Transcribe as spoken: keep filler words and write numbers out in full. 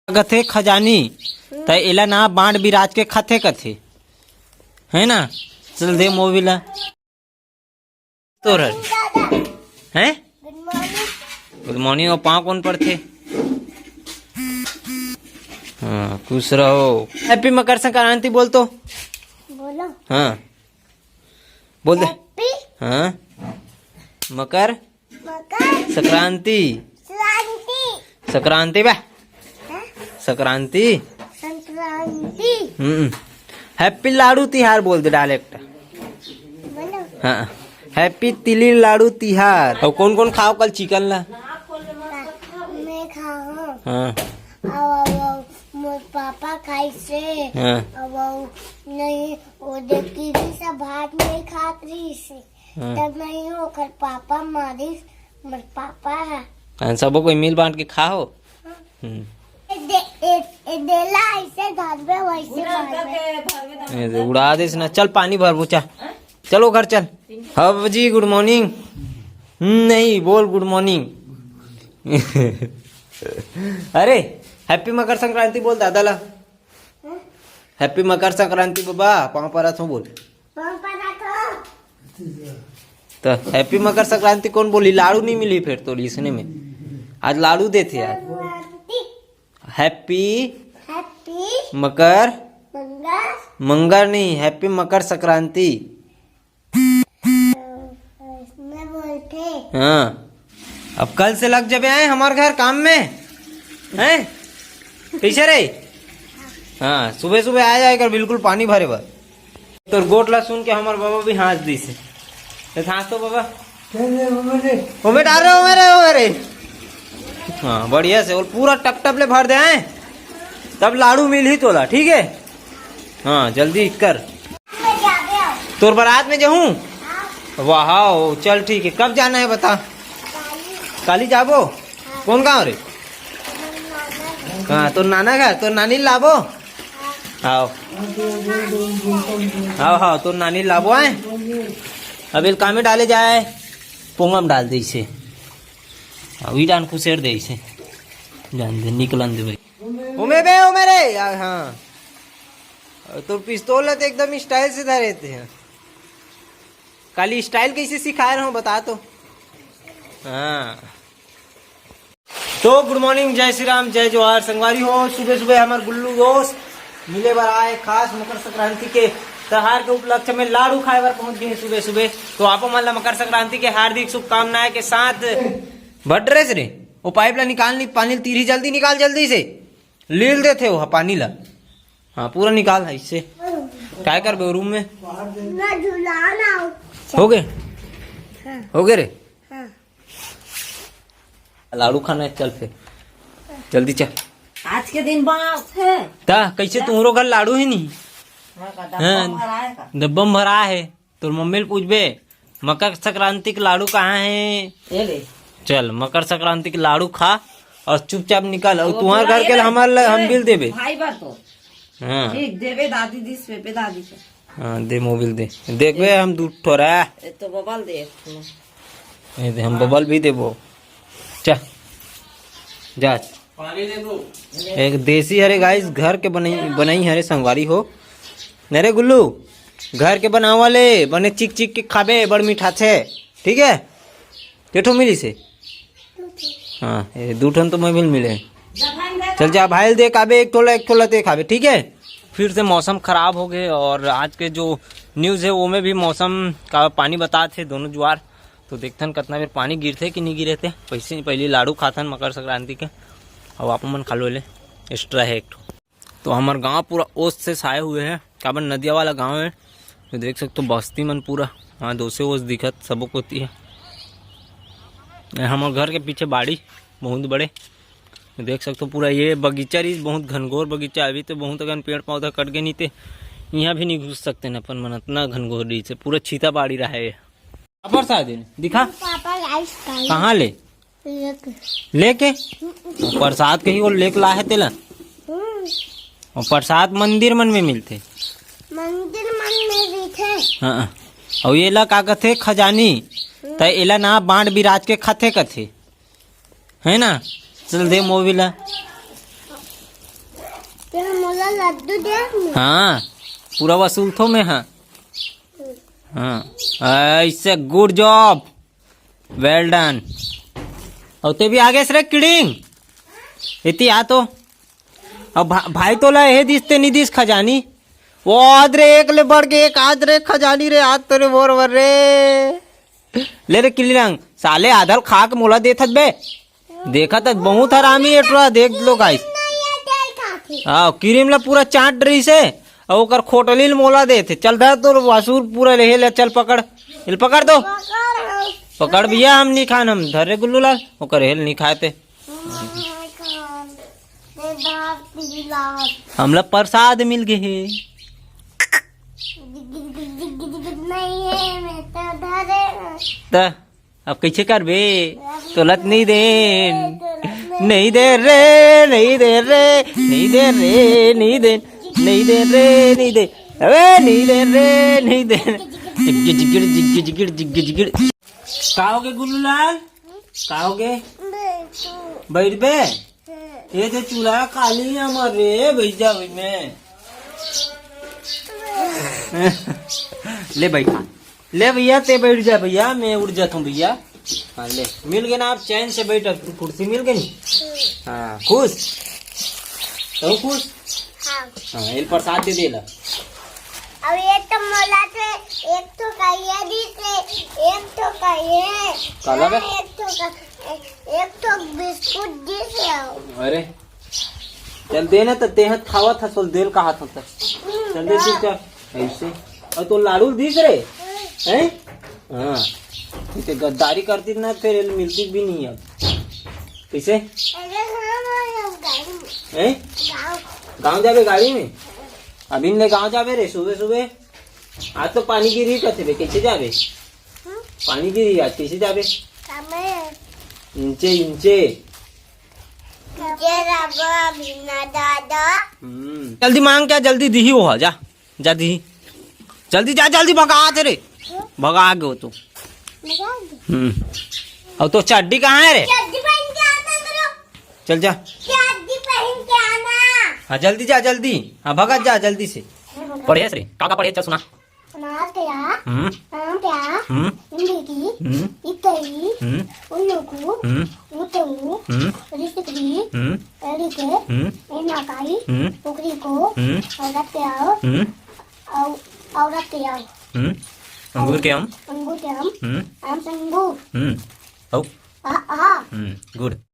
कथे खजानी, त एला ना बांट बिराज के खाथे कथे, है ना? चल दे मोबिल ला। तोर हर। हैं? गुड मॉर्निंग। गुड मॉर्निंग। और पाँव कौन पड़थे? हाँ, खुश रहो। हैप्पी मकर संक्रांति बोल तो। बोलो। हाँ, बोल दे। हैप्पी। हाँ, मकर मकर संक्रांति। संक्रांति। संक्रांति बा। हैं? संक्रांति। संक्रांति। हम्म। हैप्पी लाडू तिहार बोल दे डायरेक्ट। बोलो। हाँ, हैप्पी तिली लाडू तिहार। और कौन कौन खाओ कल चिकन ला? मैं खाओ। हाँ। अब, अब, अब मोर पापा खाइसे। हाँ। अब, अब नहीं, वो देखी भी सब भात नहीं खात रही से। हाँ। तब नहीं ओकर पापा मारिस, मोर पापा है। हाँ, सबो कोई मिल बांट के खाओ। हाँ। हम्म। ए दे-, ए, ए देला ऐसे धरबे वैसे मारबे। ए दे, उड़ा देस ना। चल पानी भरबो, चा। चलो घर चल। हाँ जी, गुड मॉर्निंग। हम्म, नहीं, बोल गुड मॉर्निंग। अरे, हैप्पी मकर संक्रांति बोल दादा ला। हाँ? हैप्पी मकर संक्रांति बाबा, पाँव परत हो बोल। पाँव परत हो। तो हैप्पी मकर संक्रांति कौन बोली? लाडू नहीं मिली फिर तो इसने में। आज लाडू देथे यार। संक्रांति। हैप्पी हैप्पी मकर मंगल। मंगल नहीं, हैप्पी मकर संक्रांति। मैं बोलते। हाँ, अब कल से लग जबे आए हमार घर काम में, हैं? कैसे रे? हाँ, सुबह सुबह आ जाए कर बिल्कुल पानी भरे बर। तोर गोठ ला सुन के हमार बाबा भी हाँस दिस हे। तो हाँस तो बाबा। ओमे डाल रहे, ओमे रे, ओमे रे। हाँ, बढ़िया से, और पूरा टप टप ले भर दे, हैं? तब लाडू मिलही तोला, ठीक है? हाँ, जल्दी कर। तोर बारात में जाहूँ? वाह, चल ठीक है। कब जाना है बता। काली जाबो? कौन गाँव रे? हाँ, तोर नाना घर, तोर नानी लाबो? आओ। आओ, हाँ, तोर नानी लाबो है। अब इल कामे डाले जाए, पोंगा में डाल दे इसे। हाँ, वही डान खुसेर दे इसे। जान दे, निकलन दे भाई। ओमे बे, ओमे रे, यार, हाँ। तोर पिस्तौल है तो एकदम स्टाइल से धरे थे। काली स्टाइल कैसे सिखाए रहो, बता तो। हाँ। तो गुड मॉर्निंग, जय श्री राम, जय जोहार। संगवारी हो, सुबह सुबह हमार गुल्लू दोस्त मिले बर आए, खास मकर संक्रांति के त्योहार के उपलक्ष्य में लाडू खाए बर पहुंच गए सुबह सुबह। तो आपो मन ला मकर संक्रांति के हार्दिक शुभकामनाएं के साथ। भट रे से रे, वो पाइप ला निकाल, नी पानी तीरी, जल्दी निकाल, जल्दी से। लील देथे वो पानी ला। हाँ, पूरा निकाल है इससे। काय करबे रूम में? ना झुलाना। हो गए? हाँ। हो गए रे? हाँ। लाडू खाना है, चल फिर। जल्दी चल। आज के दिन बास है। ता, कैसे तुम्हरो घर लाडू है नहीं? हाँ, का डब्बा हाँ, में भरा है का? डब्बा में भरा है। तोर मम्मी ले पूछबे, "मकर संक्रांति के लाडू कहाँ है?" ये ले। चल, मकर संक्रांति के लाडू खा और चुपचाप निकल। और वो तुम्हारे पूरा घर ये के ले, हमारे लिए हम ये ले, बिल देबे। भाई बार तो। हाँ। ठीक, देबे दादी दिस पे, पे दादी से। हाँ, दे मोबिल दे। देखबे हम दू ठो रहा। ये तो बबल दे। ये दे, हम बबल भी देबो। चल, जा। एक देसी हरे गाइस, घर के बनई, बनई हरे संगवारी हो। अरे गुल्लू, घर के बनावा ले, बने चिक चिक के खाबे, बड़ मीठा छे, ठीक है? के ठो मिली से? हाँ, ये दू ठन तो मैं भी मिले। चल जा भाई, दे खाबे, एक ठोला, एक ठोला ते खाबे, ठीक है? फिर से मौसम खराब हो गए और आज के जो न्यूज़ है वो में भी मौसम का पानी बतात हे दोनों जुआर। तो देखथन कितना बेर पानी गिरथे कि नहीं गिरथे। पैसे पहले लाडू खाथन मकर संक्रांति के, अब आप मन खा लो ले, एक्स्ट्रा है एक ठो। तो हमार गांव पूरा ओस से छाए हुए है, काबर नदिया वाला गांव है। तो देख सकते हो बस्ती मन पूरा वहाँ दो से ओस दिखत सबो कोती है। ये हमार घर के पीछे बाड़ी बहुत बड़े, तो देख सकते हो पूरा ये बगीचा रही, बहुत घनघोर बगीचा। अभी तो बहुत अगन पेड़ पौधा कट गए, नहीं ते यहाँ भी नहीं घुस सकते न अपन मन, इतना घनघोर रही से पूरा छीता बाड़ी रहा है। अपर साथ दिन दिखा। पापा लाइस काली। कहाँ ले? लेके। लेके? प्रसाद कहीं वो लेके ला है तेला। हम्म। और प्रसाद मंदिर मन में मिलते। मंदिर मन में मिलते। हाँ। और ये ला का कथे? खजानी। हम्म। त एला ना बांट बिराज के खाथे कथे, है ना? चल दे मोबिल ला। लड्डू दे। हाँ, पूरा वसूलथों मैं, हाँ। हाँ, ऐसे, good job, well done। अउ ते भी आगे रे किडिंग, इति आ तो। अब भा-, भाई तोला एहे दिस ते नी दिस खजानी। वो आद रे, एक ले बढ़ के एक आद रे खजानी रे, आद तो रे बोर बर रे। ले रे किलिरंग, साले आधल खा के मोला देथत बे। देखा त बहुत हरामी एटरा, देख लो गाइस। हाँ, किरिम ला पूरा चाट रही से, अउ ओकर खोटली ल मोला देथे। चल धर तोर वासुर पूरा ले, ले चल पकड़, इल पकड़ दो। पकड़ भैया, हम नहीं खान, हम धर रे गुल्लू लाल, ओकर हेल नहीं खाए ते। हमला प्रसाद मिल गे हे। नहीं है, मैं तो धरे। त अब कइसे करबे? तोला त नहीं देन। नहीं दे रे, नहीं दे रे, नहीं दे रे, नहीं दे, नहीं दे रे, नहीं दे। अबे नहीं दे रे, नहीं दे। जिग्गी जिगिड़, जिग्गी जिगिड़, जिग्गी जिगिड़। का होगे गुल्लू लाल? का होगे? बैठबे? ये तो चूल्हा काली हमर रे, बैठ जा भाई मैं। ले भाई खा। ले भैया, ते बैठ जा भैया, मैं उठ जाता हूँ भैया। हाँ, ले, मिल गए ना आप, चैन से बैठ, अब कुर्सी मिल गई। हाँ, खुश? तो खुश? हाँ। हाँ, ये प्रसाद दे देला। अब ये तो मोला से एक ठो का ये दी से, एक ठो का ये। काला बे? एक ठो का, एक ठो बिस्कुट दी से। अरे, चल दे ना, त तेह खावत हस, बोल देल कहा था त। चल दे चुपचाप, ऐसे। और तो लाडू दिस रे, हैं? हाँ, इसे गद्दारी करती ना, फिर एल मिलती भी नहीं अब। कैसे? अरे हाँ, हाँ, हाँ, गाड़ी में। हैं? गाँव। गाँव जाबे गाड़ी में? अभी ले गाँव जाबे रे, सुबह सुबह। आज तो पानी गिरी कथे बे, कैसे जाबे? हम्म? पानी गिरी आज, कैसे जाबे? कामे। इंचे, इंचे। इंचे जाबो अभी ना दादा। हम्म। जल्दी मांग, क्या जल्दी दिही वो, जा, जा दिही। जल्दी जा, जल्दी भगा तेरे। हम्म? भगा आगे हो तो। भगा आगे? हम्म। अब तो चड्डी कहाँ है रे? चड्डी पहन के आता करो। चल जा। चड्डी पहन के आना। हाँ, जल्दी जा, जल्दी। हाँ, भगा जा जल्दी से। पढ़े रे, का का पढ़े, चल सुना। अनाज के आ, हम्म। आम के आ, हम्म। इमली की, हम्म। इकई, हम्म। उल्लू को, हम्म। उतऊ, हम्म। रिसिकरी, हम्म। एड़ी के, हम्म। एनाकाई, हम्म। कुकरी को, हम्म। औरत के आओ, हम्म। औ-, औरत के आओ। हम्म। अंगूर के आम। अंगूर के आम। हम्म। आम संगू। हम्म। औ? आ, आ। हम्म, good।